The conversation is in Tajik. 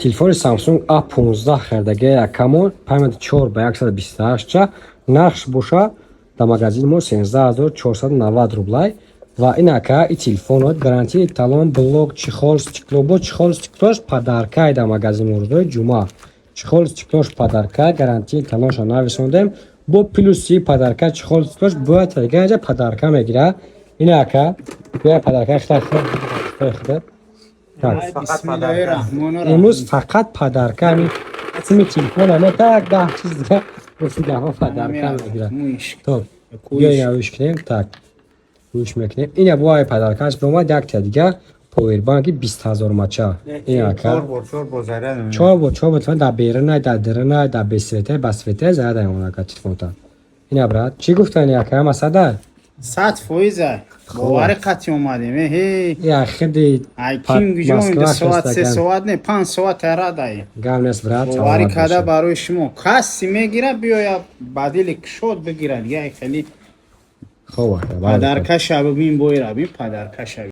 Телефони Samsung A15 харидаги якамон, памяти 4 ба 128 ча, нархш боша дар магазини мо 13 490 рублай. Ва ин ака, и телефонот гарантии талон, блок, чехол, стекло, бо чехол, стеклош подаркай. Дар магазини мо рӯзои ҷумъа чехол, стеклош подарка, гарантии талонша нависондем, бо плюси подарка чехол, стеклош бояд дига подарка мегира. Ин ака, бия, подарка хита. Так, имрӯз фақат подарка, ами сими телефон, ама так 10 чиз дига дафа подарка мегира. То биё, ина гӯш кунем. Так, гӯш мекунем. Ина бо подаркаш биомад якта дига повербанки 20 000 мача. Ин ака, чор бор, чор бор дар берунай, дар дарунай, дар бесветай, ба светай заряд мемонад, ака, телефонта. Ина, брат, чӣ гуфтани, ака, масада? 100%, бовари қатъи омадем, эҳе. Я хиди. Ай ким гуҷо, 2 соат, 3 соат не, 5 соат тарадай. Гап нест, брат. Боварӣ карда барои шумо, касе мегира, биёя, ба дили кушод бигирад, я хеле Хоб. Подаркаша бибин, боира бин подаркаша.